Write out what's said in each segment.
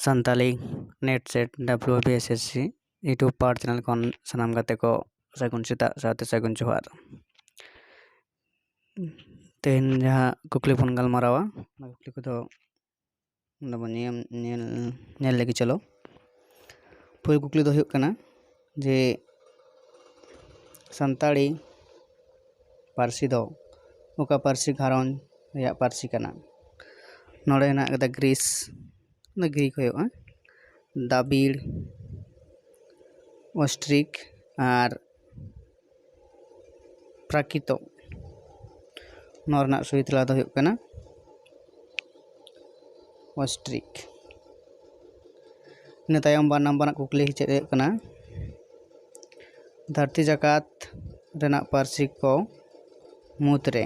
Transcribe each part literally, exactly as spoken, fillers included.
Santali NET SET WBSSC YouTube power channel ᱠᱷᱚᱱ ᱥᱟᱱᱟᱢ ᱜᱟᱛᱮ ᱠᱚ ᱥᱟᱹᱜᱩᱱ ᱥᱮᱛᱟᱜ ᱥᱟᱶᱛᱮ ᱥᱟᱹᱜᱩᱱ ᱡᱚᱦᱟᱨ᱾ ᱛᱮᱦᱮᱧ ᱡᱟᱦᱟᱸ ᱠᱩᱠᱞᱤ ᱵᱚᱱ ᱜᱟᱞᱢᱟᱨᱟᱣᱟ, ᱚᱱᱟ ᱠᱩᱠᱞᱤ ᱠᱚᱫᱚ ᱚᱸᱰᱮ ᱵᱚᱱ ᱧᱮᱞ, ᱧᱮᱞ, ᱧᱮᱞ ᱞᱮᱜᱮ᱾ ᱪᱚᱞᱚ, ᱯᱩᱭᱞᱩ ᱠᱩᱠᱞᱤ ᱫᱚ ᱦᱩᱭᱩᱜ ᱠᱟᱱᱟ ᱡᱮ ᱥᱟᱱᱛᱟᱲᱤ ᱯᱟᱹᱨᱥᱤ ᱫᱚ ᱚᱠᱟ ᱯᱟᱹᱨᱥᱤ ᱜᱷᱟᱨᱚᱸᱡᱽ ᱨᱮᱭᱟᱜ ᱯᱟᱹᱨᱥᱤ ᱠᱟᱱᱟ? ᱱᱚᱰᱮ ᱦᱮᱱᱟᱜ ᱠᱟᱫᱟ ᱜᱨᱤᱥ, ᱚᱱᱟ ᱜᱨᱤᱠ ᱦᱩᱭᱩᱜᱼᱟ, ᱫᱟᱵᱤᱲ, ᱚᱥᱴᱨᱤᱠ ᱟᱨ ᱯᱨᱟᱠᱤᱛᱚ᱾ ᱱᱚᱣᱟ ᱨᱮᱱᱟᱜ ᱥᱚᱦᱤ ᱛᱮᱞᱟ ᱫᱚ ᱦᱩᱭᱩᱜ ᱠᱟᱱᱟ ᱚᱥᱴᱨᱤᱠ᱾ ᱤᱱᱟᱹ ᱛᱟᱭᱚᱢ ᱵᱟᱨ ᱱᱟᱢᱵᱟᱨ ᱨᱮᱱᱟᱜ ᱠᱩᱠᱞᱤ ᱪᱮᱫ ᱦᱩᱭᱩᱜ ᱠᱟᱱᱟ, ᱫᱷᱟᱹᱨᱛᱤ ᱡᱟᱠᱟᱛ ᱨᱮᱱᱟᱜ ᱯᱟᱹᱨᱥᱤ ᱠᱚ ᱢᱩᱫᱽᱨᱮ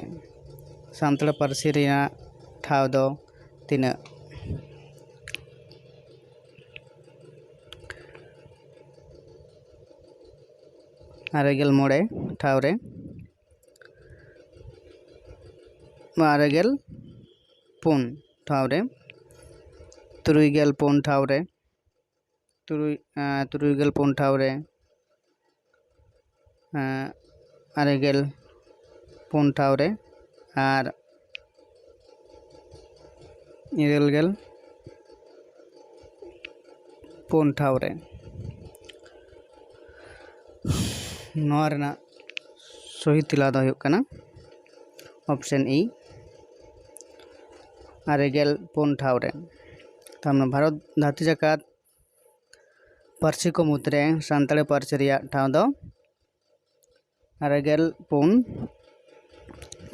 ᱥᱟᱱᱛᱟᱲ ᱯᱟᱹᱨᱥᱤ ᱨᱮᱱᱟᱜ ᱴᱷᱟᱶ ᱫᱚ ᱛᱤᱱᱟᱹᱜ? ᱟᱨᱮ ᱜᱮᱞ ᱢᱚᱬᱮ ᱴᱷᱟᱶ ᱨᱮ, ᱟᱨᱮ ᱜᱮᱞ ᱯᱩᱱ ᱴᱷᱟᱶ ᱨᱮ, ᱛᱩᱨᱩᱭ ᱜᱮᱞ ᱯᱩᱱ ᱴᱷᱟᱶ ᱨᱮ, ᱛᱩᱨᱩᱭ, ᱮᱸ, ᱛᱩᱨᱩᱭ ᱜᱮᱞ ᱯᱩᱱ ᱴᱷᱟᱶ ᱨᱮ, ᱮᱸ, ᱟᱨᱮ ᱜᱮᱞ ᱯᱩᱱ ᱴᱷᱟᱶ ᱨᱮ ᱟᱨ ᱤᱨᱟᱹᱞ ᱜᱮᱞ ᱯᱩᱱ ᱴᱷᱟᱶ ᱨᱮ᱾ ᱱᱚᱣᱟ ᱨᱮᱱᱟᱜ ᱥᱚᱦᱤ ᱛᱮᱞᱟ ᱫᱚ ᱦᱩᱭᱩᱜ ᱠᱟᱱᱟ option E, ᱟᱨᱮ ᱜᱮᱞ ᱯᱩᱱ ᱴᱷᱟᱶ ᱨᱮ᱾ ᱛᱟᱨ ᱢᱟᱱᱮ ᱵᱷᱟᱨᱚᱛ ᱫᱷᱟᱹᱨᱛᱤ ᱡᱟᱠᱟᱛ ᱯᱟᱹᱨᱥᱤ ᱠᱚ ᱢᱩᱫᱽᱨᱮ ᱥᱟᱱᱛᱟᱲᱤ ᱯᱟᱹᱨᱥᱤ ᱨᱮᱭᱟᱜ ᱴᱷᱟᱶ ᱫᱚ ᱟᱨᱮ ᱜᱮᱞ ᱯᱩᱱ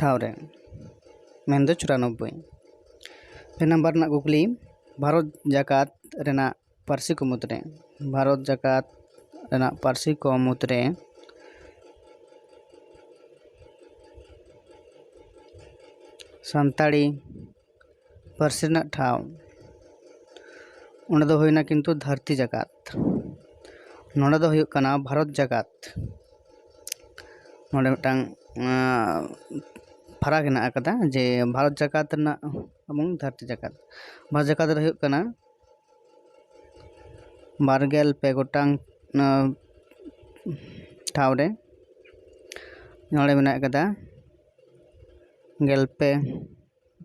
ᱴᱷᱟᱶ ᱨᱮ, ᱢᱮᱱᱫᱚ ᱪᱩᱨᱟᱱᱚᱵᱵᱳᱭ᱾ ᱯᱮ ᱱᱟᱢᱵᱟᱨ ᱨᱮᱱᱟᱜ ᱠᱩᱠᱞᱤ, ᱵᱷᱟᱨᱚᱛ ᱡᱟᱠᱟᱛ ᱨᱮᱱᱟᱜ ᱯᱟᱹᱨᱥᱤ ᱠᱚ ᱢᱩᱫᱽᱨᱮ, ᱵᱷᱟᱨᱚᱛ ᱡᱟᱠᱟᱛ ᱨᱮᱱᱟᱜ ᱯᱟᱹᱨᱥᱤ ᱠᱚ ᱢᱩᱫᱽᱨᱮ ᱥᱟᱱᱛᱟᱲᱤ ᱯᱟᱹᱨᱥᱤ ᱨᱮᱱᱟᱜ ᱴᱷᱟᱶ, ᱚᱸᱰᱮ ᱫᱚ ᱦᱩᱭᱱᱟ ᱠᱤᱱᱛᱩ ᱫᱷᱟᱹᱨᱛᱤ ᱡᱟᱠᱟᱛ᱾ ᱱᱚᱰᱮ ᱫᱚ ᱦᱩᱭᱩᱜ ᱠᱟᱱᱟ ᱵᱷᱟᱨᱚᱛ ᱡᱟᱠᱟᱛ᱾ ᱱᱚᱰᱮ ᱢᱤᱫᱴᱟᱝ, ᱟᱸ, ᱯᱷᱟᱨᱟᱠ ᱦᱮᱱᱟᱜ ᱟᱠᱟᱫᱟ, ᱡᱮ ᱵᱷᱟᱨᱚᱛ ᱡᱟᱠᱟᱛ ᱨᱮᱱᱟᱜ ᱮᱵᱚᱝ ᱫᱷᱟᱹᱨᱛᱤ ᱡᱟᱠᱟᱛ᱾ ᱵᱷᱟᱨᱚᱛ ᱡᱟᱠᱟᱛ ᱨᱮ ᱦᱩᱭᱩᱜ ᱠᱟᱱᱟ ᱵᱟᱨ ᱜᱮᱞ ᱯᱮ ᱜᱚᱴᱟᱝ ᱴᱷᱟᱶ ᱨᱮ᱾ ᱱᱚᱰᱮ ᱢᱮᱱᱟᱜ ᱟᱠᱟᱫᱟ ᱜᱮᱞ ᱯᱮ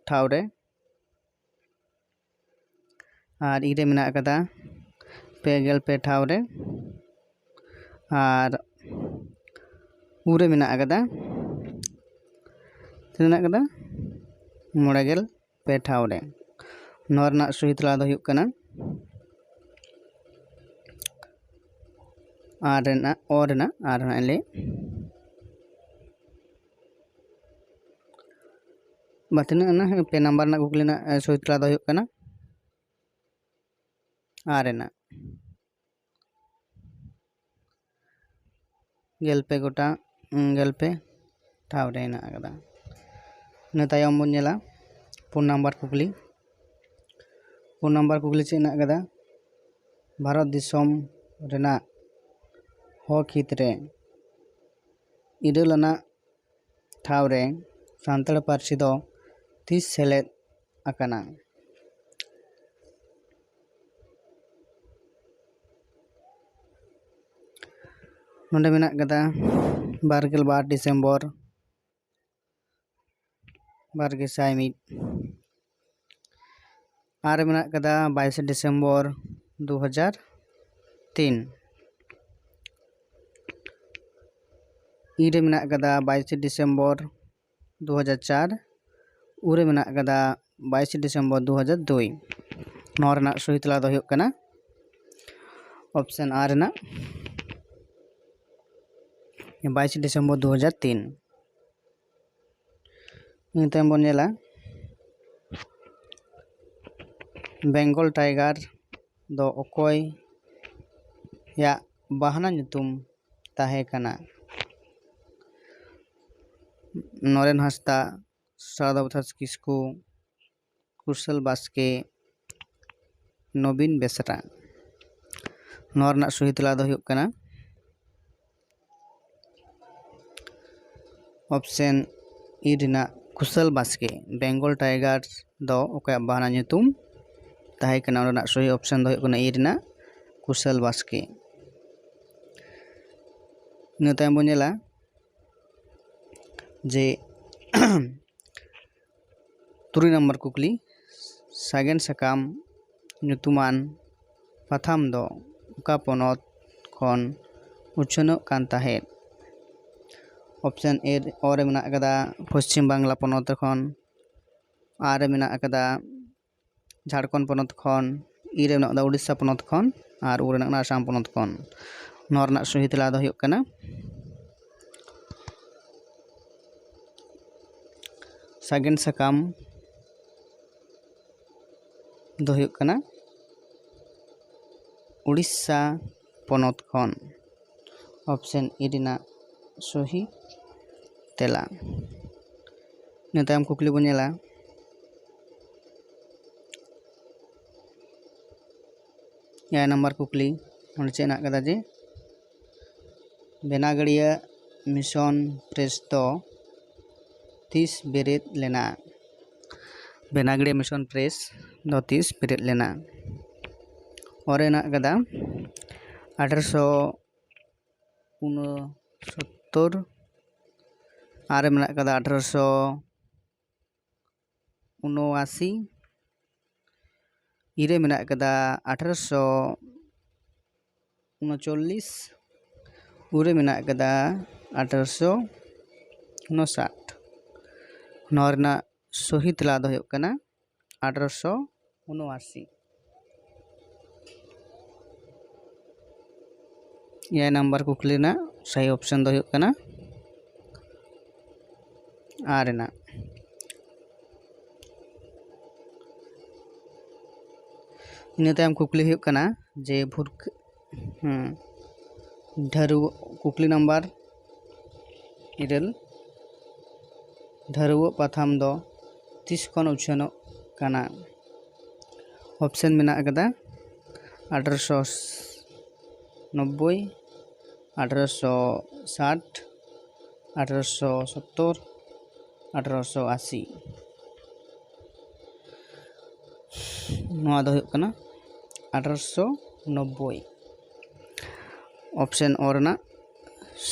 ᱴᱷᱟᱶ ᱨᱮ᱾ ᱟᱨ ᱤ ᱨᱮ ᱢᱮᱱᱟᱜ ᱟᱠᱟᱫᱟ ᱯᱮ ᱜᱮᱞ ᱯᱮ ᱴᱷᱟᱶ ᱨᱮ᱾ ᱟᱨ ᱩ ᱨᱮ ᱢᱮᱱᱟᱜ ᱟᱠᱟᱫᱟ, ᱛᱤᱱᱟᱹᱜ ᱢᱮᱱᱟᱜ ᱟᱠᱟᱫᱟ? ᱢᱚᱬᱮ ᱜᱮᱞ ᱯᱮ ᱴᱷᱟᱶ ᱨᱮ᱾ ᱱᱚᱣᱟ ᱨᱮᱱᱟᱜ ᱥᱚᱦᱤ ᱛᱮᱞᱟ ᱫᱚ ᱦᱩᱭᱩᱜ ᱠᱟᱱᱟ ᱟᱨ ᱨᱮᱱᱟᱜ, ᱚ ᱨᱮᱱᱟᱜ ᱟᱨ ᱨᱮᱱᱟᱜ ᱞᱮ ᱵᱟ ᱛᱤᱱᱟᱹᱜ ᱮᱱᱟ? ᱯᱮ ᱱᱟᱢᱵᱟᱨ ᱨᱮᱱᱟᱜ ᱠᱩᱠᱞᱤ ᱨᱮᱱᱟᱜ ᱥᱚᱦᱤ ᱛᱮᱞᱟ ᱫᱚ ᱦᱩᱭᱩᱜ ᱠᱟᱱᱟ ᱟᱨ ᱨᱮᱱᱟᱜ ᱜᱮᱞ ᱯᱮ ᱜᱚᱴᱟᱝ, ᱜᱮᱞ ᱯᱮ ᱴᱷᱟᱶ ᱨᱮ ᱦᱮᱱᱟᱜ ᱟᱠᱟᱫᱟ᱾ ᱤᱱᱟᱹ ᱛᱟᱭᱚᱢ ᱵᱚᱱ ᱧᱮᱞᱟ ᱯᱩᱱ ᱱᱟᱢᱵᱟᱨ ᱠᱩᱠᱞᱤ᱾ ᱯᱩᱱ ᱱᱟᱢᱵᱟᱨ ᱠᱩᱠᱞᱤ ᱪᱮᱫ ᱦᱮᱱᱟᱜ ᱟᱠᱟᱫᱟ? ᱵᱷᱟᱨᱚᱛ ᱫᱤᱥᱚᱢ ᱨᱮᱱᱟᱜ ᱦᱚᱠ ᱦᱤᱛ ᱨᱮ ᱤᱨᱟᱹᱞ ᱟᱱᱟᱜ ᱴᱷᱟᱶ ᱨᱮ ᱥᱟᱱᱛᱟᱲ ᱯᱟᱹᱨᱥᱤ ᱫᱚ ᱛᱤᱥ ᱥᱮᱞᱮᱫ ᱟᱠᱟᱱᱟ? ᱱᱚᱰᱮ ᱢᱮᱱᱟᱜ ᱟᱠᱟᱫᱟ ᱵᱟᱨ ᱜᱮᱞ ᱵᱟᱨ ᱰᱤᱥᱮᱢᱵᱚᱨ ᱵᱟᱨ ᱜᱮᱥᱟᱭ ᱢᱤᱫ᱾ ᱟᱨ ᱢᱮᱱᱟᱜ ᱟᱠᱟᱫᱟ ᱵᱟᱭᱤᱥᱮ ᱰᱤᱥᱮᱢᱵᱚᱨ ᱫᱩ ᱦᱟᱡᱟᱨ ᱛᱤᱱ᱾ ᱤ ᱨᱮ ᱢᱮᱱᱟᱜ ᱟᱠᱟᱫᱟ ᱵᱟᱭᱤᱥᱮ ᱰᱤᱥᱮᱢᱵᱚᱨ ᱫᱩ ᱦᱟᱡᱟᱨ ᱪᱟᱨ᱾ ᱩ ᱨᱮ ᱢᱮᱱᱟᱜ ᱟᱠᱟᱫᱟ ᱵᱟᱭᱤᱥᱮ ᱰᱤᱥᱮᱢᱵᱚᱨ ᱫᱩ ᱦᱟᱡᱟᱨ ᱫᱩᱭ᱾ ᱱᱚᱣᱟ ᱨᱮᱱᱟᱜ ᱥᱚᱦᱤ ᱛᱮᱞᱟ ᱫᱚ ᱦᱩᱭᱩᱜ ᱠᱟᱱᱟ ᱚᱯᱥᱮᱱ ᱟᱨ ᱨᱮᱱᱟᱜ ᱵᱟᱭᱤᱥᱮ ᱰᱤᱥᱮᱢᱵᱚᱨ ᱫᱩ ᱦᱟᱡᱟᱨ ᱛᱤᱱ᱾ ᱤᱱᱟᱹ ᱛᱟᱭᱚᱢ ᱵᱚᱱ ᱧᱮᱞᱟ ᱵᱮᱝᱜᱚᱞ ᱴᱟᱭᱜᱟᱨ ᱫᱚ ᱚᱠᱚᱭᱟᱜ ᱵᱟᱦᱱᱟ ᱧᱩᱛᱩᱢ ᱛᱟᱦᱮᱸ ᱠᱟᱱᱟ? ᱱᱚᱨᱮᱱ ᱦᱟᱸᱥᱫᱟ, ᱥᱟᱨᱚᱫᱟ ᱯᱨᱚᱥᱟᱫᱽ ᱠᱤᱥᱠᱩ, ᱠᱩᱥᱚᱞ ᱵᱟᱥᱠᱮ, ᱱᱚᱵᱤᱱ ᱵᱮᱥᱨᱟ᱾ ᱱᱚᱣᱟ ᱨᱮᱱᱟᱜ ᱥᱚᱦᱤ ᱛᱮᱞᱟ ᱫᱚ ᱦᱩᱭᱩᱜ ᱠᱟᱱᱟ ᱚᱯᱥᱮᱱ ᱤ ᱨᱮᱱᱟᱜ ᱠᱩᱥᱚᱞ ᱵᱟᱥᱠᱮ᱾ ᱵᱮᱝᱜᱚᱞ ᱴᱟᱭᱜᱟᱨ ᱫᱚ ᱚᱠᱚᱭᱟᱜ ᱵᱟᱦᱱᱟ ᱧᱩᱛᱩᱢ ᱛᱟᱦᱮᱸ ᱠᱟᱱᱟ? ᱚᱸᱰᱮᱱᱟᱜ ᱥᱚᱦᱤ ᱚᱯᱥᱮᱱ ᱫᱚ ᱦᱩᱭᱩᱜ ᱠᱟᱱᱟ ᱤ ᱨᱮᱱᱟᱜ ᱠᱩᱥᱟᱹᱞ ᱵᱟᱥᱠᱮ᱾ ᱤᱱᱟᱹ ᱛᱟᱭᱚᱢ ᱵᱚᱱ ᱧᱮᱞᱟ ᱡᱮ ᱛᱩᱨᱩᱭ ᱱᱟᱢᱵᱟᱨ ᱠᱩᱠᱞᱤ, ᱥᱟᱜᱮᱱ ᱥᱟᱠᱟᱢ ᱧᱩᱛᱩᱢᱟᱱ ᱯᱟᱛᱷᱟᱢ ᱫᱚ ᱚᱠᱟ ᱯᱚᱱᱚᱛ ᱠᱷᱚᱱ ᱩᱪᱷᱟᱹᱱᱚᱜ ᱠᱟᱱ ᱛᱟᱦᱮᱸᱫ? ᱚᱯᱥᱮᱱ ᱮ, ᱚ ᱨᱮ ᱢᱮᱱᱟᱜ ᱟᱠᱟᱫᱟ ᱯᱚᱥᱪᱤᱢ ᱵᱟᱝᱞᱟ ᱯᱚᱱᱚᱛ ᱠᱷᱚᱱ, ᱟᱨ ᱨᱮ ᱢᱮᱱᱟᱜ ᱟᱠᱟᱫᱟ ᱡᱷᱟᱲᱠᱷᱚᱸᱰ ᱯᱚᱱᱚᱛ ᱠᱷᱚᱱ, ᱤ ᱨᱮ ᱢᱮᱱᱟᱜ ᱟᱠᱟᱫᱟ ᱩᱲᱤᱥᱥᱟ ᱯᱚᱱᱚᱛ ᱠᱷᱚᱱ, ᱟᱨ ᱩ ᱨᱮ ᱢᱮᱱᱟᱜ ᱠᱟᱱᱟ ᱟᱥᱟᱢ ᱯᱚᱱᱚᱛ ᱠᱷᱚᱱ᱾ ᱱᱚᱣᱟ ᱨᱮᱱᱟᱜ ᱥᱚᱦᱤ ᱛᱮᱞᱟ ᱫᱚ ᱦᱩᱭᱩᱜ ᱠᱟᱱᱟ, ᱥᱟᱜᱮᱱ ᱥᱟᱠᱟᱢ ᱫᱚ ᱦᱩᱭᱩᱜ ᱠᱟᱱᱟ ᱩᱲᱤᱥᱥᱟ ᱯᱚᱱᱚᱛ ᱠᱷᱚᱱ᱾ ᱚᱯᱥᱮᱱ ᱮ ᱨᱮᱱᱟᱜ ᱥᱚᱦᱤ ᱛᱮᱞᱟ᱾ ᱤᱱᱟᱹ ᱛᱟᱭᱚᱢ ᱠᱩᱠᱞᱤ ᱵᱚᱱ ᱧᱮᱞᱟ, ᱮᱭᱟᱭ ᱱᱟᱢᱵᱟᱨ ᱠᱩᱠᱞᱤ, ᱚᱸᱰᱮ ᱪᱮᱫ ᱦᱮᱱᱟᱜ ᱟᱠᱟᱫᱟ ᱡᱮ ᱵᱮᱱᱟᱜᱟᱹᱲᱤᱭᱟᱹ ᱢᱤᱥᱚᱱ ᱯᱨᱮᱥ ᱫᱚ ᱛᱤᱥ ᱵᱮᱨᱮᱫ ᱞᱮᱱᱟ? ᱵᱮᱱᱟᱜᱟᱹᱲᱤᱭᱟᱹ ᱢᱤᱥᱚᱱ ᱯᱨᱮᱥ ᱫᱚ ᱛᱤᱥ ᱵᱮᱨᱮᱫ ᱞᱮᱱᱟ? ᱚ ᱨᱮ ᱦᱮᱱᱟᱜ ᱟᱠᱟᱫᱟ ᱟᱴᱷᱨᱚᱥᱚ ᱩᱱᱚᱥᱚᱛᱛᱚᱨ, ᱟᱨ ᱨᱮ ᱢᱮᱱᱟᱜ ᱟᱠᱟᱫᱟ ᱟᱴᱷᱨᱚᱥᱚ ᱩᱱᱚᱟᱥᱤ, ᱤ ᱨᱮ ᱢᱮᱱᱟᱜ ᱟᱠᱟᱫᱟ ᱟᱴᱷᱨᱚᱥᱚ ᱩᱱᱚᱪᱚᱞᱞᱤᱥ, ᱩ ᱨᱮ ᱢᱮᱱᱟᱜ ᱟᱠᱟᱫᱟ ᱟᱴᱷᱨᱚᱥᱚ ᱩᱱᱚᱥᱟᱴ᱾ ᱱᱚᱣᱟ ᱨᱮᱱᱟᱜ ᱥᱚᱦᱤ ᱛᱮᱞᱟ ᱫᱚ ᱦᱩᱭᱩᱜ ᱠᱟᱱᱟ ᱟᱴᱷᱨᱚᱥᱚ ᱩᱱᱚᱟᱥᱤ᱾ ᱮᱭᱟᱭ ᱱᱟᱢᱵᱟᱨ ᱠᱩᱠᱞᱤ ᱨᱮᱱᱟᱜ ᱥᱟᱦᱤ ᱚᱯᱥᱮᱱ ᱫᱚ ᱦᱩᱭᱩᱜ ᱠᱟᱱᱟ ᱟᱨ ᱨᱮᱱᱟᱜ᱾ ᱤᱱᱟᱹ ᱛᱟᱭᱚᱢ ᱠᱩᱠᱞᱤ ᱦᱩᱭᱩᱜ ᱠᱟᱱᱟ ᱡᱮ ᱵᱷᱩᱨᱠ-, ᱦᱩᱸ, ᱰᱷᱟᱹᱨᱣᱟᱹᱜ, ᱠᱩᱠᱞᱤ ᱱᱟᱢᱵᱟᱨ ᱤᱨᱟᱹᱞ, ᱰᱷᱟᱹᱨᱣᱟᱹᱜ ᱯᱟᱛᱷᱟᱢ ᱫᱚ ᱛᱤᱥ ᱠᱷᱚᱱ ᱩᱪᱷᱟᱹᱱᱚᱜ ᱠᱟᱱᱟ? ᱚᱯᱥᱮᱱ ᱢᱮᱱᱟᱜ ᱟᱠᱟᱫᱟ ᱟᱴᱷᱨᱚᱥᱚ ᱱᱚᱵᱵᱳᱭ, ᱟᱴᱷᱨᱚᱥᱚ ᱥᱟᱴ, ᱟᱴᱷᱨᱚᱥᱚ ᱥᱚᱛᱛᱚᱨ, ᱟᱴᱷᱨᱚᱥᱚ ᱟᱥᱤ᱾ ᱱᱚᱣᱟ ᱫᱚ ᱦᱩᱭᱩᱜ ᱠᱟᱱᱟ ᱟᱴᱷᱨᱚᱥᱚ ᱱᱚᱵᱵᱳᱭ᱾ ᱚᱯᱥᱮᱱ ᱚ ᱨᱮᱱᱟᱜ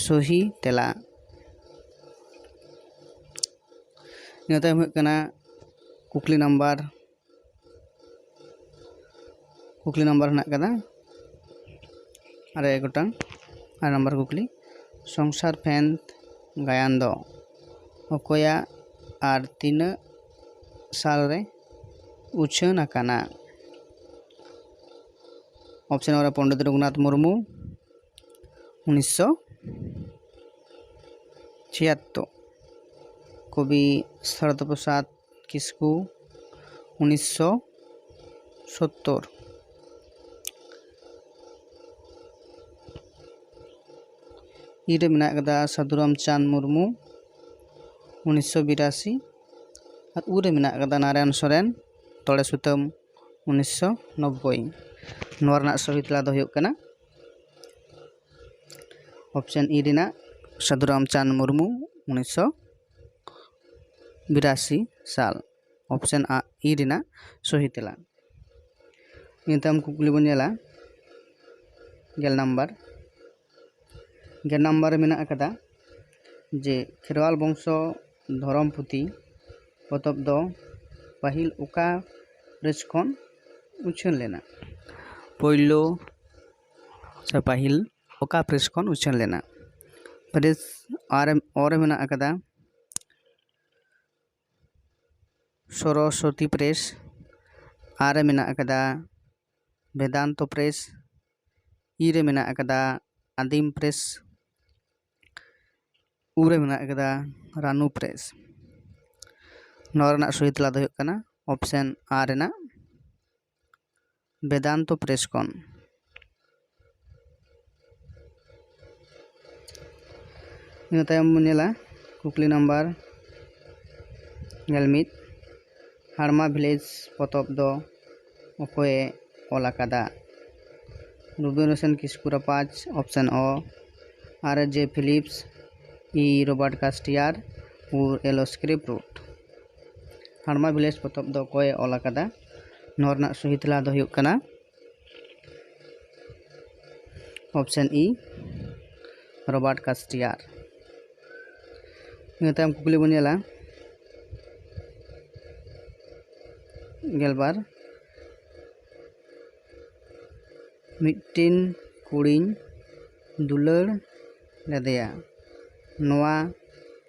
ᱥᱚᱦᱤ ᱛᱮᱞᱟ᱾ ᱤᱱᱟᱹ ᱛᱟᱭᱚᱢ ᱦᱩᱭᱩᱜ ᱠᱟᱱᱟ ᱠᱩᱠᱞᱤ ᱱᱟᱢᱵᱟᱨ, ᱠᱩᱠᱞᱤ ᱱᱟᱢᱵᱟᱨ ᱦᱮᱱᱟᱜ ᱠᱟᱫᱟ ᱟᱨᱮ ᱜᱚᱴᱟᱝ᱾ ᱟᱨᱮ ᱱᱟᱢᱵᱟᱨ ᱠᱩᱠᱞᱤ, ᱥᱚᱝᱥᱟᱨ ᱯᱷᱮᱱ ᱜᱟᱭᱟᱱ ᱫᱚ ᱚᱠᱚᱭᱟᱜ ᱟᱨ ᱛᱤᱱᱟᱹᱜ ᱥᱟᱞ ᱨᱮ ᱩᱪᱷᱟᱹᱱ ᱟᱠᱟᱱᱟ? ᱚᱯᱥᱮᱱ ᱚ ᱨᱮ ᱯᱚᱱᱰᱤᱛ ᱨᱚᱜᱷᱩᱱᱟᱛᱷ ᱢᱩᱨᱢᱩ, ᱩᱱᱤᱥᱥᱚ ᱪᱷᱤᱭᱟᱛᱛᱳᱨ᱾ ᱠᱚᱵᱤ ᱥᱟᱨᱚᱫᱟ ᱯᱨᱚᱥᱟᱫᱽ ᱠᱤᱥᱠᱩ, ᱩᱱᱤᱥᱥᱚ ᱥᱳᱛᱛᱳᱨ᱾ ᱤ ᱨᱮ ᱢᱮᱱᱟᱜ ᱠᱟᱫᱟ ᱥᱟᱹᱫᱷᱩ ᱨᱟᱢᱪᱟᱸᱫᱽ ᱢᱩᱨᱢᱩ, ᱩᱱᱤᱥᱥᱚ ᱵᱤᱨᱟᱥᱤ᱾ ᱟᱨ ᱩ ᱨᱮ ᱢᱮᱱᱟᱜ ᱠᱟᱫᱟ ᱱᱟᱨᱟᱭᱚᱱ ᱥᱚᱨᱮᱱ, ᱛᱚᱲᱮ ᱥᱩᱛᱟᱹᱢ, ᱩᱱᱤᱥᱥᱚ ᱱᱚᱵᱵᱳᱭ᱾ ᱱᱚᱣᱟ ᱨᱮᱱᱟᱜ ᱥᱚᱦᱤ ᱛᱮᱞᱟ ᱫᱚ ᱦᱩᱭᱩᱜ ᱠᱟᱱᱟ ᱚᱯᱥᱮᱱ ᱤ ᱨᱮᱱᱟᱜ ᱥᱟᱹᱫᱷᱩ ᱨᱟᱢᱪᱟᱸᱫᱽ ᱢᱩᱨᱢᱩ, ᱩᱱᱤᱥᱥᱚ ᱵᱤᱨᱟᱥᱤ ᱥᱟᱞ᱾ ᱚᱯᱥᱮᱱ ᱟ, ᱤ ᱨᱮᱱᱟᱜ ᱥᱚᱦᱤ ᱛᱮᱞᱟ᱾ ᱤᱱᱟᱹ ᱛᱟᱭᱚᱢ ᱠᱩᱠᱞᱤ ᱵᱚᱱ ᱧᱮᱞᱟ ᱜᱮᱞ ᱱᱟᱢᱵᱟᱨ᱾ ᱜᱮᱞ ᱱᱟᱢᱵᱟᱨ ᱨᱮ ᱢᱮᱱᱟᱜ ᱟᱠᱟᱫᱟ ᱡᱮ ᱠᱷᱮᱨᱣᱟᱞ ᱵᱚᱝᱥᱚ ᱫᱷᱚᱨᱚᱢ ᱯᱩᱛᱷᱤ ᱯᱚᱛᱚᱵ ᱫᱚ ᱯᱟᱹᱦᱤᱞ ᱚᱠᱟ ᱯᱨᱮᱥ ᱠᱷᱚᱱ ᱩᱪᱷᱟᱹᱱ ᱞᱮᱱᱟ? ᱯᱳᱭᱞᱳ ᱥᱮ ᱯᱟᱹᱦᱤᱞ ᱚᱠᱟ ᱯᱨᱮᱥ ᱠᱷᱚᱱ ᱩᱪᱷᱟᱹᱱ ᱞᱮᱱᱟ? ᱯᱨᱮᱥ ᱟᱨ ᱚ ᱨᱮ ᱢᱮᱱᱟᱜ ᱟᱠᱟᱫᱟ ᱥᱚᱨᱚᱥᱚᱛᱤ ᱯᱨᱮᱥ, ᱟᱨ ᱨᱮ ᱢᱮᱱᱟᱜ ᱟᱠᱟᱫᱟ ᱵᱮᱫᱟᱱᱛᱚ ᱯᱨᱮᱥ, ᱤ ᱨᱮ ᱢᱮᱱᱟᱜ ᱟᱠᱟᱫᱟ ᱟᱫᱤᱢ ᱯᱨᱮᱥ, ᱩ ᱨᱮ ᱢᱮᱱᱟᱜ ᱟᱠᱟᱫᱟ ᱨᱟᱱᱩ ᱯᱨᱮᱥ᱾ ᱱᱚᱣᱟ ᱨᱮᱱᱟᱜ ᱥᱚᱦᱤ ᱛᱮᱞᱟ ᱫᱚ ᱦᱩᱭᱩᱜ ᱠᱟᱱᱟ ᱚᱯᱥᱮᱱ ᱟᱨ ᱨᱮᱱᱟᱜ ᱵᱮᱫᱟᱱᱛᱚ ᱯᱨᱮᱥ ᱠᱷᱚᱱ᱾ ᱤᱱᱟᱹ ᱛᱟᱭᱚᱢ ᱵᱚᱱ ᱧᱮᱞᱟ ᱠᱩᱠᱞᱤ ᱱᱟᱢᱵᱟᱨ ᱜᱮᱞ ᱢᱤᱫ, ᱦᱟᱲᱢᱟ ᱵᱷᱤᱞᱮᱡᱽ ᱯᱚᱛᱚᱵ ᱫᱚ ᱚᱠᱚᱭᱮ ᱚᱞ ᱟᱠᱟᱫᱟ? ᱨᱚᱵᱤᱱᱫᱨᱚ ᱥᱮᱱ ᱠᱤᱥᱠᱩ ᱨᱟᱯᱟᱡᱽ, ᱚᱯᱥᱮᱱ ᱚ, ᱟᱨ ᱡᱮ ᱯᱷᱤᱞᱤᱯᱥ, ᱤ ᱨᱚᱵᱟᱨᱴ ᱠᱟᱥᱴᱤᱭᱟᱨ, ᱩ ᱮᱞ ᱳ ᱥᱠᱨᱤᱯᱴ ᱨᱩᱴ᱾ ᱦᱟᱲᱢᱟ ᱵᱷᱤᱞᱮᱡᱽ ᱯᱚᱛᱚᱵ ᱫᱚ ᱚᱠᱚᱭᱮ ᱚᱞ ᱟᱠᱟᱫᱟ? ᱱᱚᱣᱟ ᱨᱮᱱᱟᱜ ᱥᱚᱦᱤ ᱛᱮᱞᱟ ᱫᱚ ᱦᱩᱭᱩᱜ ᱠᱟᱱᱟ Option E, Robert Kastiar. ᱤᱱᱟᱹ ᱛᱟᱭᱚᱢ ᱠᱩᱠᱞᱤ ᱵᱚᱱ ᱧᱮᱞᱟ ᱜᱮᱞᱵᱟᱨ᱾ ᱢᱤᱫᱴᱤᱱ ᱠᱩᱲᱤᱧ ᱫᱩᱞᱟᱹᱲ ᱞᱮᱫᱮᱭᱟ᱾ ᱱᱚᱣᱟ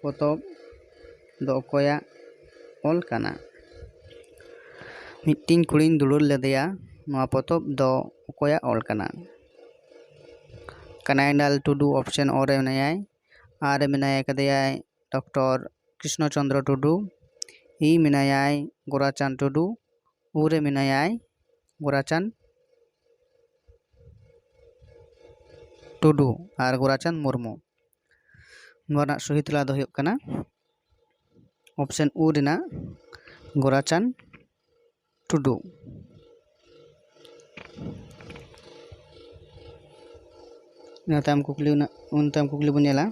ᱯᱚᱛᱚᱵ ᱫᱚ ᱚᱠᱚᱭᱟᱜ ᱚᱞ ᱠᱟᱱᱟ? ᱢᱤᱫᱴᱤᱱ ᱠᱩᱲᱤᱧ ᱫᱩᱞᱟᱹᱲ ᱞᱮᱫᱮᱭᱟ᱾ ᱱᱚᱣᱟ ᱯᱚᱛᱚᱵ ᱫᱚ ᱚᱠᱚᱭᱟᱜ ᱚᱞ ᱠᱟᱱᱟ? ᱠᱟᱱᱟᱭᱰᱟᱞ ᱴᱩᱰᱩ, option O ᱨᱮ ᱢᱮᱱᱟᱭᱟᱭ᱾ ᱟᱨ ᱨᱮ ᱢᱮᱱᱟᱭ ᱠᱟᱫᱮᱭᱟᱭ ᱰᱚᱠᱴᱚᱨ ᱠᱨᱤᱥᱱᱚ ᱪᱚᱱᱫᱨᱚ ᱴᱩᱰᱩ᱾ ᱤ ᱢᱮᱱᱟᱭᱟᱭ ᱜᱳᱨᱟᱪᱟᱸᱫᱽ ᱴᱩᱰᱩ᱾ ᱩ ᱨᱮ ᱢᱮᱱᱟᱭᱟᱭ ᱜᱳᱨᱟᱪᱟᱸᱫᱽ ᱴᱩᱰᱩ ᱟᱨ ᱜᱳᱨᱟᱪᱟᱸᱫᱽ ᱢᱩᱨᱢᱩ᱾ ᱱᱚᱣᱟ ᱨᱮᱱᱟᱜ ᱥᱚᱦᱤ ᱛᱮᱞᱟ ᱫᱚ ᱦᱩᱭᱩᱜ ᱠᱟᱱᱟ option ᱩ ᱨᱮᱱᱟᱜ ᱜᱳᱨᱟᱪᱟᱸᱫᱽ ᱴᱩᱰᱩ᱾ ᱤᱱᱟᱹ ᱛᱟᱭᱚᱢ ᱠᱩᱠᱞᱤ ᱨᱮᱱᱟᱜ, ᱤᱱᱟᱹ ᱛᱟᱭᱚᱢ ᱠᱩᱠᱞᱤ ᱵᱚᱱ ᱧᱮᱞᱟ᱾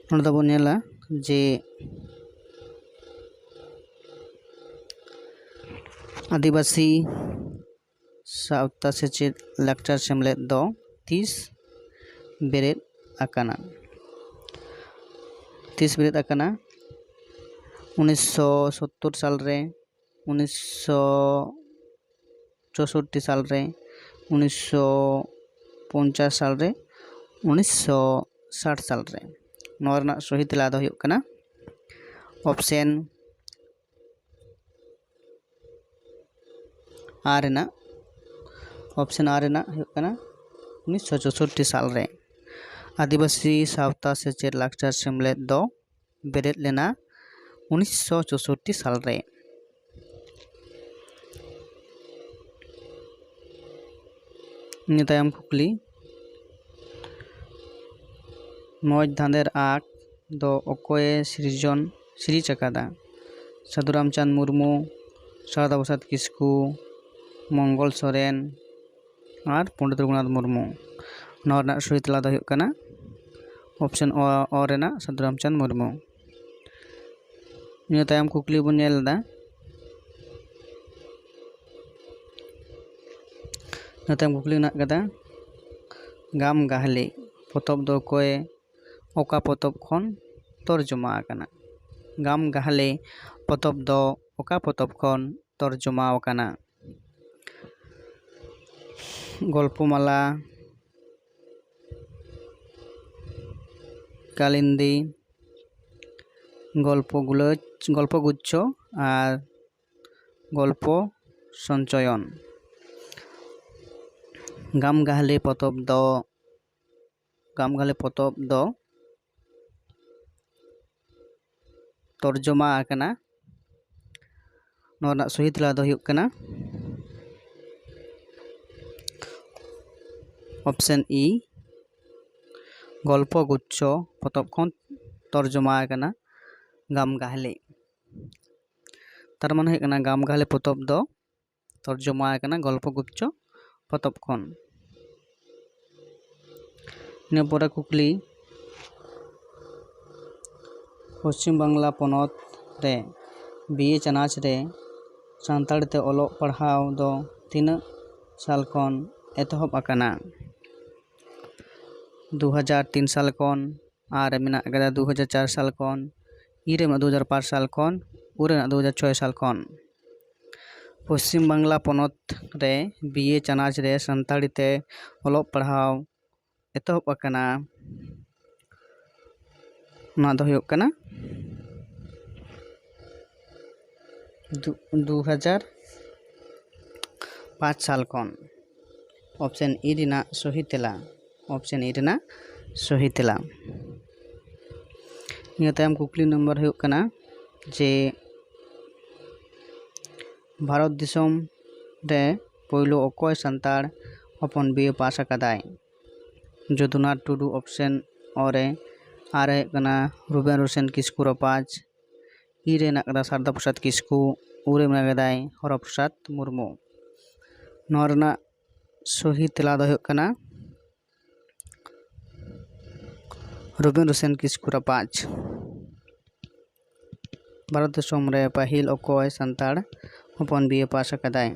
ᱱᱚᱰᱮ ᱫᱚᱵᱚᱱ ᱧᱮᱞᱟ ᱡᱮ ᱟᱹᱫᱤᱵᱟᱹᱥᱤ ᱥᱟᱶᱛᱟ ᱥᱮᱪᱮᱫ ᱞᱟᱠᱪᱟᱨ ᱥᱮᱢᱞᱮᱫ ᱫᱚ ᱛᱤᱥ ᱵᱮᱨᱮᱫ ᱟᱠᱟᱱᱟ? ᱛᱤᱥ ᱵᱮᱨᱮᱫ ᱟᱠᱟᱱᱟ? ᱩᱱᱤᱥᱥᱚ ᱥᱳᱛᱛᱳᱨ ᱥᱟᱞ ᱨᱮ, ᱩᱱᱤᱥᱥᱚ ᱪᱳᱥᱳᱴᱴᱤ ᱥᱟᱞ ᱨᱮ, ᱩᱱᱤᱥᱥᱚ ᱯᱚᱧᱪᱟᱥ ᱥᱟᱞ ᱨᱮ, ᱩᱱᱤᱥᱥᱚ ᱥᱟᱴ ᱥᱟᱞ ᱨᱮ᱾ ᱱᱚᱣᱟ ᱨᱮᱱᱟᱜ ᱥᱚᱦᱤ ᱛᱮᱞᱟ ᱫᱚ ᱦᱩᱭᱩᱜ ᱠᱟᱱᱟ option A ᱨᱮᱱᱟᱜ, option A ᱨᱮᱱᱟᱜ ᱦᱩᱭᱩᱜ ᱠᱟᱱᱟ ᱩᱱᱤᱥᱥᱚ ᱪᱳᱥᱳᱴᱴᱤ ᱥᱟᱞ ᱨᱮ᱾ ᱟᱹᱫᱤᱵᱟᱹᱥᱤ ᱥᱟᱶᱛᱟ ᱥᱮᱪᱮᱫ ᱞᱟᱠᱪᱟᱨ ᱥᱮᱢᱞᱮᱫ ᱫᱚ ᱵᱮᱨᱮᱫ ᱞᱮᱱᱟ ᱩᱱᱤᱥᱥᱚ ᱪᱳᱥᱳᱴᱴᱤ ᱥᱟᱞ ᱨᱮ᱾ ᱤᱱᱟᱹ ᱛᱟᱭᱚᱢ ᱠᱩᱠᱞᱤ, ᱢᱚᱡᱽ ᱫᱷᱟᱸᱫᱮᱨ ᱟᱸᱠ ᱫᱚ ᱚᱠᱚᱭᱮ ᱥᱤᱨᱡᱚᱱ, ᱥᱤᱨᱤᱡᱽ ᱟᱠᱟᱫᱟ? ᱥᱟᱹᱫᱷᱩ ᱨᱟᱢᱪᱟᱸᱫᱽ ᱢᱩᱨᱢᱩ, ᱥᱟᱨᱚᱫᱟ ᱯᱨᱚᱥᱟᱫᱽ ᱠᱤᱥᱠᱩ, ᱢᱚᱝᱜᱚᱞ ᱥᱚᱨᱮᱱ ᱟᱨ ᱯᱚᱱᱰᱤᱛ ᱨᱚᱜᱷᱩᱱᱟᱛᱷ ᱢᱩᱨᱢᱩ᱾ ᱱᱚᱣᱟ ᱨᱮᱱᱟᱜ ᱥᱚᱦᱤ ᱛᱮᱞᱟ ᱫᱚ ᱦᱩᱭᱩᱜ ᱠᱟᱱᱟ ᱚᱯᱥᱮᱱ ᱚ, ᱚ ᱨᱮᱱᱟᱜ ᱥᱟᱹᱫᱷᱩ ᱨᱟᱢᱪᱟᱸᱫᱽ ᱢᱩᱨᱢᱩ᱾ ᱱᱤᱭᱟᱹ ᱛᱟᱭᱚᱢ ᱠᱩᱠᱞᱤ ᱵᱚᱱ ᱧᱮᱞ ᱮᱫᱟ᱾ ᱱᱤᱭᱟᱹ ᱛᱟᱭᱚᱢ ᱠᱩᱠᱞᱤ ᱢᱮᱱᱟᱜ ᱠᱟᱫᱟ, ᱜᱟᱢ ᱜᱟᱦᱞᱤ ᱯᱚᱛᱚᱵ ᱫᱚ ᱚᱠᱚᱭ, ᱚᱠᱟ ᱯᱚᱛᱚᱵ ᱠᱷᱚᱱ ᱛᱚᱨᱡᱚᱢᱟ ᱟᱠᱟᱱᱟ? ᱜᱟᱢ ᱜᱟᱦᱞᱤ ᱯᱚᱛᱚᱵ ᱫᱚ ᱚᱠᱟ ᱯᱚᱛᱚᱵ ᱠᱷᱚᱱ ᱛᱚᱨᱡᱚᱢᱟ ᱟᱠᱟᱱᱟ? ᱜᱚᱞᱯᱚ ᱢᱟᱞᱟ, ᱠᱟᱞᱤᱱᱫᱤ, ᱜᱚᱞᱯᱚ ᱜᱩᱞᱟᱹᱪ, ᱜᱚᱞᱯᱚ ᱜᱩᱪᱷᱚ ᱟᱨ ᱜᱚᱞᱯᱚ ᱥᱚᱧᱪᱚᱭᱚᱱ᱾ ᱜᱟᱢ ᱜᱟᱦᱞᱤ ᱯᱚᱛᱚᱵ ᱫᱚ, ᱜᱟᱢ ᱜᱟᱦᱞᱤ ᱯᱚᱛᱚᱵ ᱫᱚ ᱛᱚᱨᱡᱚᱢᱟ ᱟᱠᱟᱱᱟ᱾ ᱱᱚᱣᱟ ᱨᱮᱱᱟᱜ ᱥᱚᱦᱤ ᱛᱮᱞᱟ ᱫᱚ ᱦᱩᱭᱩᱜ ᱠᱟᱱᱟ ᱚᱯᱥᱮᱱ ᱤ, ᱜᱚᱞᱯᱚ ᱜᱩᱪᱷᱚ ᱯᱚᱛᱚᱵ ᱠᱷᱚᱱ ᱛᱚᱨᱡᱚᱢᱟ ᱟᱠᱟᱱᱟ ᱜᱟᱢ ᱜᱟᱦᱞᱤ᱾ ᱛᱟᱨ ᱢᱟᱱᱮ ᱦᱩᱭᱩᱜ ᱠᱟᱱᱟ ᱜᱟᱢ ᱜᱟᱦᱞᱤ ᱯᱚᱛᱚᱵ ᱫᱚ ᱛᱚᱨᱡᱚᱢᱟ ᱟᱠᱟᱱᱟ ᱜᱚᱞᱯᱚ ᱜᱩᱪᱷᱚ ᱯᱚᱛᱚᱵ ᱠᱷᱚᱱ᱾ ᱤᱱᱟᱹ ᱯᱚᱨᱮ ᱠᱩᱠᱞᱤ, ᱯᱚᱥᱪᱤᱢ ᱵᱟᱝᱞᱟ ᱯᱚᱱᱚᱛ ᱨᱮ ᱵᱤ ᱮ ᱪᱟᱱᱟᱪ ᱨᱮ ᱥᱟᱱᱛᱟᱲᱤ ᱛᱮ ᱚᱞᱚᱜ ᱯᱟᱲᱦᱟᱣ ᱫᱚ ᱛᱤᱱᱟᱹᱜ ᱥᱟᱞ ᱠᱷᱚᱱ ᱮᱛᱚᱦᱚᱵ ᱟᱠᱟᱱᱟ? ᱫᱩ ᱦᱟᱡᱟᱨ ᱛᱤᱱ ᱥᱟᱞ ᱠᱷᱚᱱ, ᱟᱨ ᱢᱮᱱᱟᱜ ᱠᱟᱫᱟ ᱫᱩ ᱦᱟᱡᱟᱨ ᱪᱟᱨ ᱥᱟᱞ ᱠᱷᱚᱱ, ᱤ ᱨᱮ ᱢᱮᱱᱟᱜ ᱫᱩ ᱦᱟᱡᱟᱨ ᱯᱟᱸᱪ ᱥᱟᱞ ᱠᱷᱚᱱ, ᱩ ᱨᱮ ᱢᱮᱱᱟᱜ ᱫᱩ ᱦᱟᱡᱟᱨ ᱪᱷᱚᱭ ᱥᱟᱞ ᱠᱷᱚᱱ᱾ ᱯᱚᱥᱪᱤᱢ ᱵᱟᱝᱞᱟ ᱯᱚᱱᱚᱛ ᱨᱮ ᱵᱤ ᱮ ᱪᱟᱱᱟᱪ ᱨᱮ ᱥᱟᱱᱛᱟᱲᱤ ᱛᱮ ᱚᱞᱚᱜ ᱯᱟᱲᱦᱟᱣ ᱮᱛᱚᱦᱚᱵ ᱟᱠᱟᱱᱟ᱾ ᱚᱱᱟ ᱫᱚ ᱦᱩᱭᱩᱜ ᱠᱟᱱᱟ ᱫᱩ-, ᱫᱩ ᱦᱟᱡᱟᱨ ᱯᱟᱸᱪ ᱥᱟᱞ ᱠᱷᱚᱱ᱾ ᱚᱯᱥᱮᱱ ᱤ ᱨᱮᱱᱟᱜ ᱥᱚᱦᱤ ᱛᱮᱞᱟ, ᱚᱯᱥᱮᱱ ᱤ ᱨᱮᱱᱟᱜ ᱥᱚᱦᱤ ᱛᱮᱞᱟ᱾ ᱱᱤᱭᱟᱹ ᱛᱟᱭᱚᱢ ᱠᱩᱠᱞᱤ ᱱᱚᱢᱵᱚᱨ ᱦᱩᱭᱩᱜ ᱠᱟᱱᱟ ᱡᱮ ᱵᱷᱟᱨᱚᱛ ᱫᱤᱥᱚᱢ ᱨᱮ ᱯᱳᱭᱞᱳ ᱚᱠᱚᱭ ᱥᱟᱱᱛᱟᱲ ᱦᱚᱯᱚᱱ ᱵᱤ ᱮ ᱯᱟᱥ ᱟᱠᱟᱫᱟᱭ? ᱡᱚᱫᱩᱱᱟᱛᱷ ᱴᱩᱰᱩ ᱚᱯᱥᱮᱱ ᱚ ᱨᱮ, ᱟᱨ ᱦᱩᱭᱩᱜ ᱠᱟᱱᱟ ᱨᱩᱵᱮᱱ ᱨᱳᱥᱮᱱ ᱠᱤᱥᱠᱩ ᱨᱟᱯᱟᱡᱽ, ᱤ ᱨᱮ ᱦᱮᱱᱟᱜ ᱠᱟᱫᱟ ᱥᱟᱨᱚᱫᱟ ᱯᱨᱚᱥᱟᱫᱽ ᱠᱤᱥᱠᱩ, ᱩᱨᱮ ᱢᱮᱱᱟᱜ ᱠᱟᱫᱟᱭ ᱦᱚᱨᱚᱯᱨᱚᱥᱟᱫᱽ ᱢᱩᱨᱢᱩ᱾ ᱱᱚᱣᱟ ᱨᱮᱱᱟᱜ ᱥᱚᱦᱤ ᱛᱮᱞᱟ ᱫᱚ ᱦᱩᱭᱩᱜ ᱠᱟᱱᱟ ᱨᱚᱵᱤᱱᱫᱨᱚ ᱥᱮᱱ ᱠᱤᱥᱠᱩ ᱨᱟᱯᱟᱡᱽ᱾ ᱵᱷᱟᱨᱚᱛ ᱫᱤᱥᱚᱢ ᱨᱮ ᱯᱟᱹᱦᱤᱞ ᱚᱠᱚᱭ ᱥᱟᱱᱛᱟᱲ ᱦᱚᱯᱚᱱ ᱵᱤᱭᱮ ᱯᱟᱥ ᱟᱠᱟᱫᱟᱭ?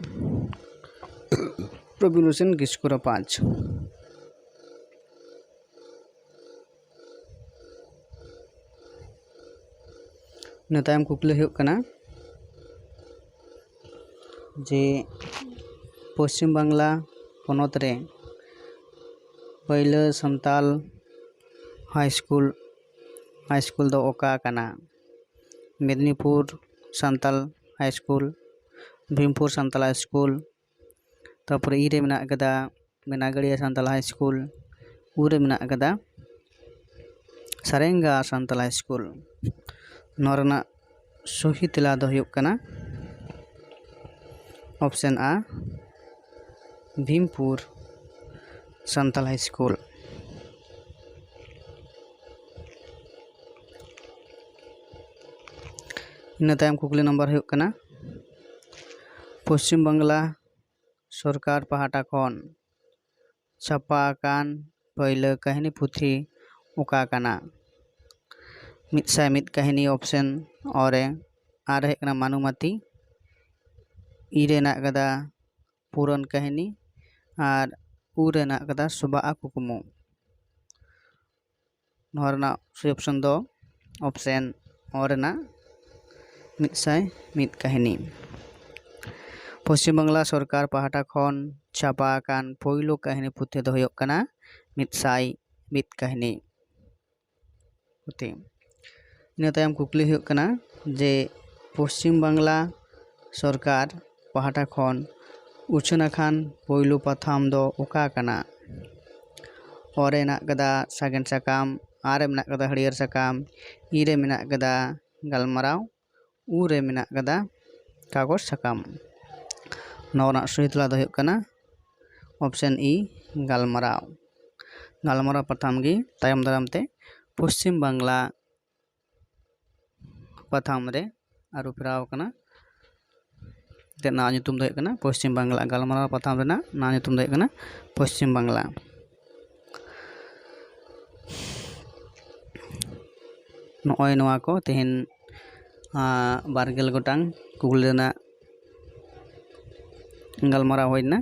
ᱨᱚᱵᱤᱱᱫᱨᱚ ᱥᱮᱱ ᱠᱤᱥᱠᱩ ᱨᱟᱯᱟᱡᱽ᱾ ᱤᱱᱟᱹ ᱛᱟᱭᱚᱢ ᱠᱩᱠᱞᱤ ᱦᱩᱭᱩᱜ ᱠᱟᱱᱟ ᱡᱮ ᱯᱚᱥᱪᱤᱢ ᱵᱟᱝᱞᱟ ᱯᱚᱱᱚᱛ ᱨᱮ ᱯᱟᱹᱭᱞᱟᱹ ᱥᱟᱱᱛᱟᱞ ᱦᱟᱭ ᱥᱠᱩᱞ, ᱦᱟᱭ ᱥᱠᱩᱞ ᱫᱚ ᱚᱠᱟ ᱠᱟᱱᱟ? ᱢᱮᱫᱽᱱᱤᱯᱩᱨ ᱥᱟᱱᱛᱟᱞ ᱦᱟᱭ ᱥᱠᱩᱞ, ᱵᱷᱤᱢᱯᱩᱨ ᱥᱟᱱᱛᱟᱞ ᱦᱟᱭ ᱥᱠᱩᱞ, ᱛᱟᱨᱯᱚᱨᱮ ᱤ ᱨᱮ ᱢᱮᱱᱟᱜ ᱠᱟᱫᱟ ᱢᱮᱱᱟᱜᱟᱲᱤᱭᱟ ᱥᱟᱱᱛᱟᱞ ᱦᱟᱭ ᱥᱠᱩᱞ, ᱩ ᱨᱮ ᱢᱮᱱᱟᱜ ᱠᱟᱫᱟ ᱥᱟᱨᱮᱝᱜᱟ ᱥᱟᱱᱛᱟᱞ ᱦᱟᱭ ᱥᱠᱩᱞ᱾ ᱱᱚᱣᱟ ᱨᱮᱱᱟᱜ ᱥᱚᱦᱤ ᱛᱮᱞᱟ ᱫᱚ ᱦᱩᱭᱩᱜ ᱠᱟᱱᱟ ᱚᱯᱥᱮᱱ ᱟ, ᱵᱷᱤᱢᱯᱩᱨ ᱥᱟᱱᱛᱟᱞ ᱦᱟᱭ ᱥᱠᱩᱞ᱾ ᱤᱱᱟᱹ ᱛᱟᱭᱚᱢ ᱠᱩᱠᱞᱤ ᱱᱟᱢᱵᱟᱨ ᱦᱩᱭᱩᱜ ᱠᱟᱱᱟ, ᱯᱚᱥᱪᱤᱢ ᱵᱟᱝᱞᱟ ᱥᱚᱨᱠᱟᱨ ᱯᱟᱦᱴᱟ ᱠᱷᱚᱱ ᱪᱷᱟᱯᱟ ᱟᱠᱟᱱ ᱯᱟᱹᱭᱞᱟᱹ ᱠᱟᱹᱦᱱᱤ ᱯᱩᱛᱷᱤ ᱚᱠᱟ ᱠᱟᱱᱟ? ᱢᱤᱫ ᱥᱟᱭ ᱢᱤᱫ ᱠᱟᱹᱦᱱᱤ ᱚᱯᱥᱮᱱ ᱚ ᱨᱮ, ᱟᱨ ᱦᱮᱡ ᱠᱟᱱᱟ ᱢᱟᱱᱩᱢᱟᱛᱤ, ᱤ ᱨᱮ ᱦᱮᱱᱟᱜ ᱠᱟᱫᱟ ᱯᱩᱨᱚᱱ ᱠᱟᱹᱦᱱᱤ, ᱟᱨ ᱩ ᱨᱮ ᱦᱮᱱᱟᱜ ᱠᱟᱫᱟ ᱥᱚᱵᱟᱜᱼᱟ ᱠᱩᱠᱢᱩ᱾ ᱱᱚᱣᱟ ᱨᱮᱱᱟᱜ ᱥᱚᱦᱤ ᱚᱯᱥᱮᱱ ᱫᱚ ᱚᱯᱥᱮᱱ ᱚ ᱨᱮᱱᱟᱜ ᱢᱤᱫ ᱥᱟᱭ ᱢᱤᱫ ᱠᱟᱹᱦᱱᱤ᱾ ᱯᱚᱥᱪᱤᱢ ᱵᱟᱝᱞᱟ ᱥᱚᱨᱠᱟᱨ ᱯᱟᱦᱴᱟ ᱠᱷᱚᱱ ᱪᱷᱟᱯᱟ ᱟᱠᱟᱱ ᱯᱳᱭᱞᱳ ᱠᱟᱹᱦᱱᱤ ᱯᱩᱛᱷᱤ ᱫᱚ ᱦᱩᱭᱩᱜ ᱠᱟᱱᱟ ᱢᱤᱫ ᱥᱟᱭ ᱢᱤᱫ ᱠᱟᱹᱦᱱᱤ ᱯᱩᱛᱷᱤ᱾ ᱤᱱᱟᱹ ᱛᱟᱭᱚᱢ ᱠᱩᱠᱞᱤ ᱦᱩᱭᱩᱜ ᱠᱟᱱᱟ ᱡᱮ ᱯᱚᱥᱪᱤᱢ ᱵᱟᱝᱞᱟ ᱥᱚᱨᱠᱟᱨ ᱯᱟᱦᱴᱟ ᱠᱷᱚᱱ ᱩᱪᱷᱟᱹᱱ ᱟᱠᱟᱱ ᱯᱳᱭᱞᱳ ᱯᱟᱛᱷᱟᱢ ᱫᱚ ᱚᱠᱟ ᱠᱟᱱᱟ? ᱚ ᱨᱮ ᱦᱮᱱᱟᱜ ᱠᱟᱫᱟ ᱥᱟᱜᱮᱱ ᱥᱟᱠᱟᱢ, ᱟ ᱨᱮ ᱢᱮᱱᱟᱜ ᱠᱟᱫᱟ ᱦᱟᱹᱨᱭᱟᱹᱲ ᱥᱟᱠᱟᱢ, ᱤ ᱨᱮ ᱢᱮᱱᱟᱜ ᱠᱟᱫᱟ ᱜᱟᱞᱢᱟᱨᱟᱣ, ᱩ ᱨᱮ ᱢᱮᱱᱟᱜ ᱠᱟᱫᱟ ᱠᱟᱜᱚᱡᱽ ᱥᱟᱠᱟᱢ᱾ ᱱᱚᱣᱟ ᱨᱮᱱᱟᱜ ᱥᱚᱦᱤ ᱛᱮᱞᱟ ᱫᱚ ᱦᱩᱭᱩᱜ ᱠᱟᱱᱟ ᱚᱯᱥᱮᱱ ᱤ, ᱜᱟᱞᱢᱟᱨᱟᱣ᱾ ᱜᱟᱞᱢᱟᱨᱟᱣ ᱯᱟᱛᱷᱟᱢ ᱜᱮ ᱛᱟᱭᱚᱢ ᱫᱟᱨᱟᱢ ᱛᱮ ᱯᱚᱥᱪᱤᱢ ᱵᱟᱝᱞᱟ ᱯᱟᱛᱷᱟᱢ ᱨᱮ ᱟᱹᱨᱩ ᱯᱷᱮᱨᱟᱣ ᱟᱠᱟᱱᱟ᱾ ᱛᱮ ᱱᱟᱣᱟ ᱧᱩᱛᱩᱢ ᱫᱚ ᱦᱩᱭᱩᱜ ᱠᱟᱱᱟ ᱯᱚᱥᱪᱤᱢ ᱵᱟᱝᱞᱟ᱾ ᱜᱟᱞᱢᱟᱨᱟᱣ ᱯᱟᱛᱷᱟᱢ ᱨᱮᱱᱟᱜ ᱱᱟᱣᱟ ᱧᱩᱛᱩᱢ ᱫᱚ ᱦᱩᱭᱩᱜ ᱠᱟᱱᱟ ᱯᱚᱥᱪᱤᱢ ᱵᱟᱝᱞᱟ᱾ ᱱᱚᱜᱼᱚᱭ ᱱᱚᱣᱟ ᱠᱚ ᱛᱮᱦᱮᱧ, ᱟᱸ, ᱵᱟᱨ ᱜᱮᱞ ᱜᱚᱴᱟᱝ ᱠᱩᱠᱞᱤ ᱨᱮᱱᱟᱜ ᱜᱟᱞᱢᱟᱨᱟᱣ ᱦᱩᱭ ᱮᱱᱟ᱾